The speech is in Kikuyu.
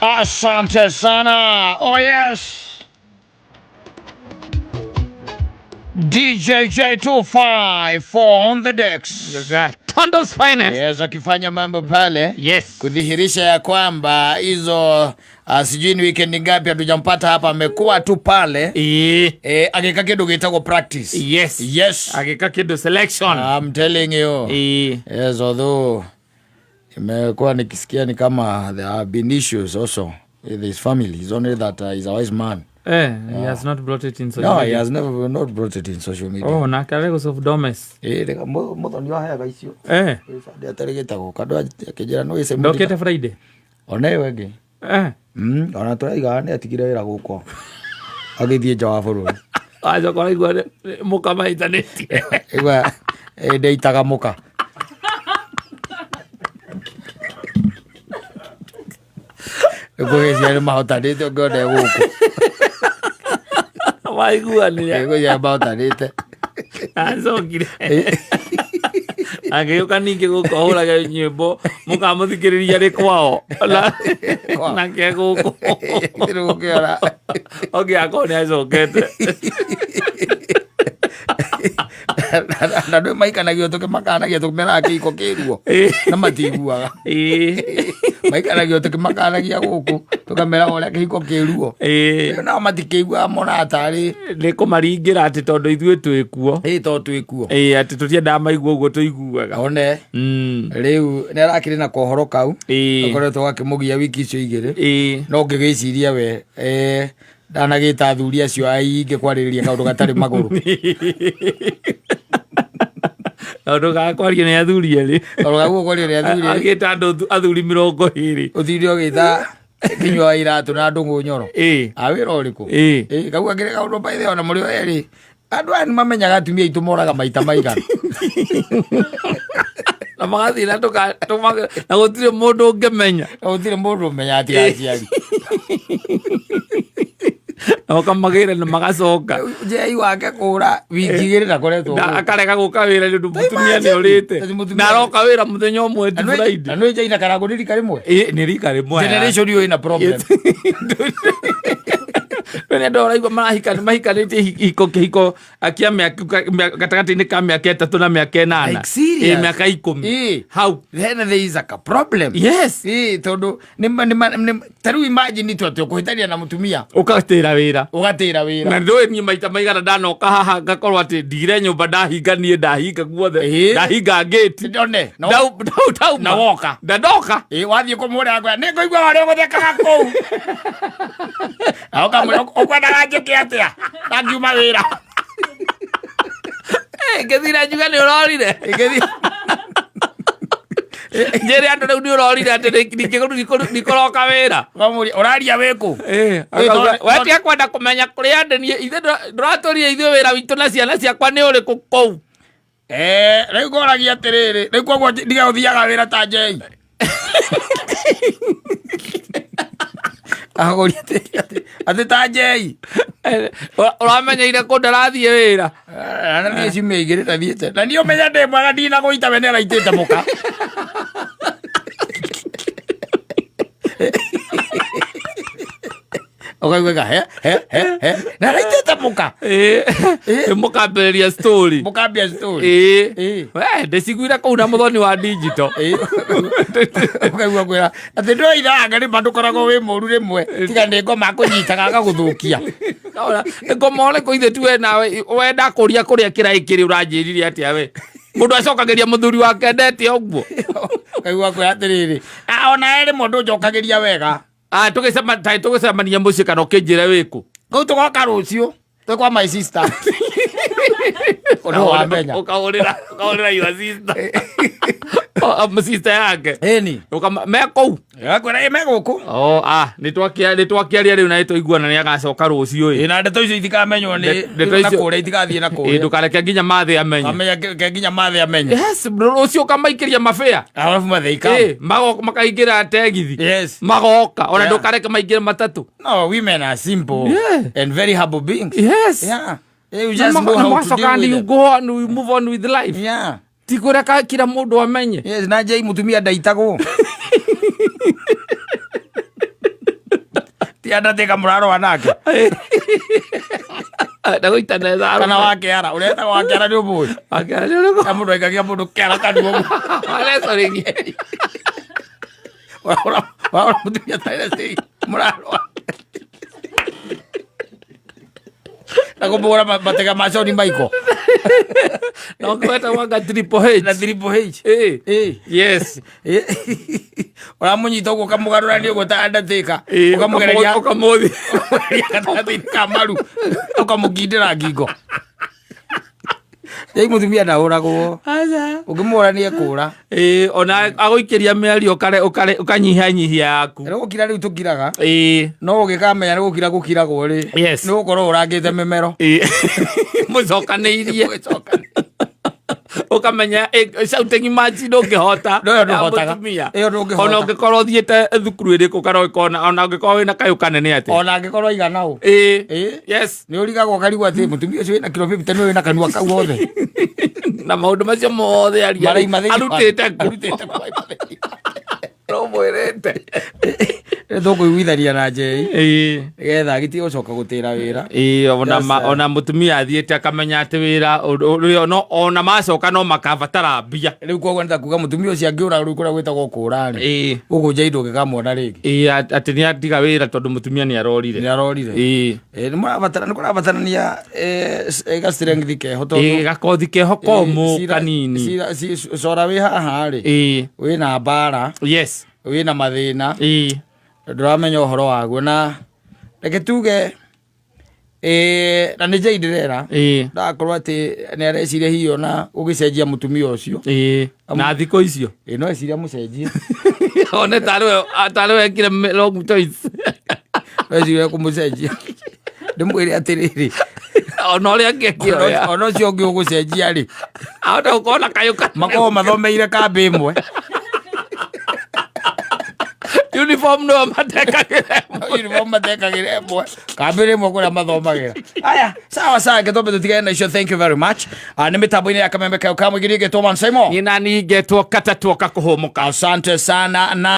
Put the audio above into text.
Asante sana. Oh yes. DJ J254 on the decks. Tondo's finest. Yes, akifanya mambo pale. Yes. Kudhihirisha ya kwamba hizo sijui ni weekend ngapi hatujampata hapa, amekuwa tu pale agĩka kĩndũ gĩtagwo practice. Yes. Yes. Agĩka kĩndũ selection. I'm telling you. Yes, although imekuwa nikisikia ni kama there have been issues also with his family. It's only that he's a wise man. He has not brought it in social No, he media. has never not brought it in social media. Oh, na Kalegos of Domes. Reka muthoni waheaga icio. Sunday atarĩgĩtagwo kandũ akĩnjĩra no ĩce Ndokĩte Friday. Ona ĩyo ĩngĩ. Ona tũraigaga nĩ atigire wĩra gũkũ agĩthiĩ nja wa bũrũri. Wacoka ũraigua mũka mahĩtanĩtie. Igua ndeitaga mũka. Ngũgĩcia nĩ mahotanĩte ũngĩona e gũkũ. Maiguanĩra. Ngũgĩcia mahotanĩte. Acokire. Agĩũka ningĩ gũkũ ahũrage nyĩmbo mũkamũthikĩrĩria rĩ kwao. Nake gũkũ. Rĩu ũkĩona. Ũngĩ akorwo nĩ acokete. Na ndũ maikanagio tũkĩmakanagia tũkĩmeraga kĩiko kĩruo na matiguaga. Maikanagio tũkĩmakanagia gũkũ tũkamera ũrĩa kĩhiko kĩruo. Nao matikĩiguaga monaga tarĩ Nĩ kũmaringĩra atĩ tondũ ithuĩ twĩ kuo. Ĩĩ, tondũ twĩ kuo. Atĩ tũtiendaga maigua ũguo tũiguaga. One. Rĩu nĩ arakĩrĩ na kohoro kau. Akoretwo gakĩmũgia wiki icio igĩrĩ. No ngĩgĩciria we ndanagĩta athuri acio aingĩ kwarĩrĩria kaũndũ gatarĩ magũrũ. Kaũndũ ga kwaria nĩ athuri erĩ. Kaũndũ ga kwaria nĩ athuri erĩ. Agĩta andũ athuri 20. Ũthire ũgĩta kinyua wa iratũ na ndũng'ũ nyoro. A wĩra ũrĩkũ? Kau gakĩrĩ kaũndũ by the way, ona mũrĩ o erĩ. Andũ aya nĩ mamenyaga atumia aitũ moraga maita maigana. Na magathiĩ na na gũtirĩ mũndũ ũngĩmenya. Na gũtirĩ mũndũ ũmenyaga tiga aciari. Na ũkamagĩra na magacoka. Njei wake kũra wiki igĩrĩ ndakoretwo Na gũkũ. akarega gũka wĩra nĩ ũndũ mũtumia nĩ orĩte. Tondũ mũtumia Na aroka wĩra mũthenya ũmwe ti Friday. Na nĩ Njei na Karangũ nĩ rika rĩmwe? Nĩ rika rĩmwe. Generation ĩyo ĩna problem. Nĩ andũ ũraigua mahikanĩtie kĩhiko kĩa mĩaka, gatagatĩ-inĩ ka mĩaka 3 na mĩaka 8. Like serious? Mĩaka 10. Hau. Then there is a problem. Yes. Tondũ ta rĩu imagine tu atĩ ũkũhĩtania na mũtumia. Ũgatĩra wĩra. Ũgatĩra wĩra. Na ndũĩ niĩ maita maigana ndanoka haha ngakorwo atĩ ndigire nyũmba ndahinga niĩ ndahinga guothe. Ndahinga gate. Ndone. No. Ndau, Na woka. Na ndoka. Wathiĩ kũmũra ngwĩra, nĩ ngũigua warĩa ũgũthekaga kũu. Na ũkamwĩra, ũkwendaga njĩke atĩa? Na ngiuma wĩra. Ngĩthira njuge nĩ ũrorire. Ngĩthiĩ. Njĩre andũ rĩu nĩ ũrorire atĩ ndikũroka wĩra. Ũkamũria, ũraria wĩ kũ? Akauga, we tiga kwenda kũmenya kũrĩa ndĩ niĩ, ithuĩ ndũratũria ithuĩ wĩra witũ na ciana ciakwa nĩ ũrĩkũ kũu. Rĩu ngoragia atĩrĩrĩ, rĩu koguo ndige gũthiaga wĩra ta Njei. Agũria atĩ ta Njei. Ũramenyeire kũ ndarathiĩ wĩra? Na niĩ ciumia igĩrĩ ndathiĩte. Na niĩ ũmenye ndĩ mwega ndinagũita we nĩaraitĩte mũka. Ũkaigua he, he, he, he. Na araitĩte mũka. Nĩ mũkambĩrĩria story. Mũkambia story. We, ndĩciguire kũu na mũthoni wa digital. Ũkaigua kwĩra atĩ ndũraithaga nĩ ma ndũkoragwo wĩ mũru rĩmwe tiga nĩ ngoma akũnyitaga agagũthũkia. Ora, ngoma ũrĩkũ ithe tu we nawe we ndakũria kũrĩa kĩraĩ kĩrĩ ũranjĩrire atĩa we? Mũndũ acokagĩria mũthuri wake ndete ũguo. Ũkaigua kwĩra atĩrĩrĩ, ona we rĩmwe ndũnjokagĩria wega. Ta tũgĩcemania mũciĩ kana ũkĩnjĩre wĩkũ? Kũu tũgoka rũciũ. Twĩ kwa my sister. Ũndũ wa menya. Ũkahũrĩra your sister. Sister yake. Ĩni. Me kũu? Akwĩra, me gũkũ. Oh, nĩ twakĩaria rĩu na nĩ twaiguana nĩ agacoka rũciũ ĩ. Ĩ, na ndeto icio itikamenywo nĩ Ndeto na icio- kũrĩa, itigathiĩ na kũrĩa. Ĩ, ndũkareke nginya mathĩ amenye. Amenya ke nginya mathĩ amenye. Yes, rũciũ ũkamaikĩria mabĩa. Alafu mathĩ ikam. Ĩ, makaingĩra tegithi. Yes. Magoka, ona Yeah. ndũkareke maingĩre matatũ. No, women are simple Yeah. and very humble beings. Yes. Yeah. You just know Na how to mwacoka deal and with you them. go on, you move on with life. Yeah. Ti kũreka kila mũndũ amenye. Yes, na njei mutumia ndaitagwo. Ti andatĩka mũrarũa nake Ndagũita netha kana wa kĩara ũrĩa etagwo wa kĩara nĩ ũmũĩ Wakĩara nĩ ũrĩkũ? ya mũndũ aikagia mũndũ kĩara kanua ũguo. Warecorĩria. Ũrahũra mũtumia tarĩ mũrarũa na kũmũhũra matega ma Shawn Michael Na ũkĩweta wanga Triple H. na Triple H. Eh. Eh. Yes. Ũramũnyita ũguo ũkamũgarũrania ũguo ta Undertaker. Eh, Ũkamũgereria ũkamũthi. ũkamũgereria gatagatĩ-inĩ ka maru ũkamũkindĩra ngingo. Rĩu mũtumia ndahũragwo. Aca. Ũngĩmũhũra nĩ ekũra. Ĩĩ, ona agũikĩria mĩario ũkanyihanyihia yaku. Rĩu gũkira rĩu tũkiraga. Ĩĩ. No ũgĩkamenya nĩ gũkira gũkiragwo rĩ. Yes. Nĩ gũkorwo ũrangĩte mĩmero. Ĩĩ. Mũcokanĩirie. Ũkamenya shouting match ndũngĩhota. No, ĩyo ndũhotaga. Ya mũtumia. Ĩyo ndũngĩhota. Ona ũngĩkorwo ũthiĩte thukuru ĩrĩkũ kana ũngĩkorwo ona ũngĩkorwo wĩna kayũ kanene atĩa. Ona angĩkorwo aigana ũ. Ĩĩ. Ĩĩ. Yes. Nĩ ũrigagwo ũkarigwo atĩ mũtumia ũcio wĩna kiro 50 nĩ wĩna kanua kau othe. Na maũndũ macio mothe aria Maraima thĩinĩ wa- arutĩte kũ? Arutĩte kũ? Ũmwĩrĩte. Rĩu tũkũiguithania na Njei Ĩĩ. nĩgetha agĩtige gũcoka gũtĩra wĩra. Ĩĩ, ona Yes, sir. ona mũtumia athiĩte akamenya atĩ wĩra ũrĩa no ona macoka no makabatara mbia. Rĩu koguo nĩ ta kuga mũtumia ũcio angĩũra rĩu kũrĩa gwĩtagwo kũũra rĩ. Ĩĩ. Gũkũ Njei ndũngĩkamwona rĩngĩ. Ĩĩ, atĩ nĩ atiga wĩra tondũ mũtumia nĩ arorire. Nĩ arorire. Ĩĩ. Nĩ mũrabatara nĩ kũrabatarania ga strength keho tondũ Ĩĩ, gakothi keho komũ kanini. Cora wĩ haha rĩ. Ĩĩ. Wĩna mbara, Yes. wĩna mathĩna, Ĩĩ. ndũramenya ũhoro waguo na reke tuge na nĩ Njei ndĩrera Ĩĩ. ndakorwo atĩ nĩ areciria hihi ona gũgĩcenjia mũtumia ũcio. Ĩĩ. Na thikũ icio. Ĩĩ no eciria mũcenjie. One tarĩ we ekire wrong choice. No eciria kũmũcenjia. Ndĩmwĩre atĩrĩrĩ. Ona ũrĩa angĩakĩoya. Ona ũcio ũngĩ ũgũcenjia rĩ. Ahota gũkorwo na kayũ kanene. Makoragwo mathomeire kambĩ ĩmwe. Uniform nĩyo matekagĩra ĩmwe. Uniform matekagĩra ĩmwe. Kambĩ ĩmwe kũrĩa mathomagĩra. Aya, sawa sawa, reke twambe tũtigane na icio. Thank you very much. Nĩ mĩtambo-inĩ ya kamembe kayũ ka mũingĩ ngetwo Man Simon. Niĩ nani ngetwo kata tuoka kũhũmũka. Asante sana na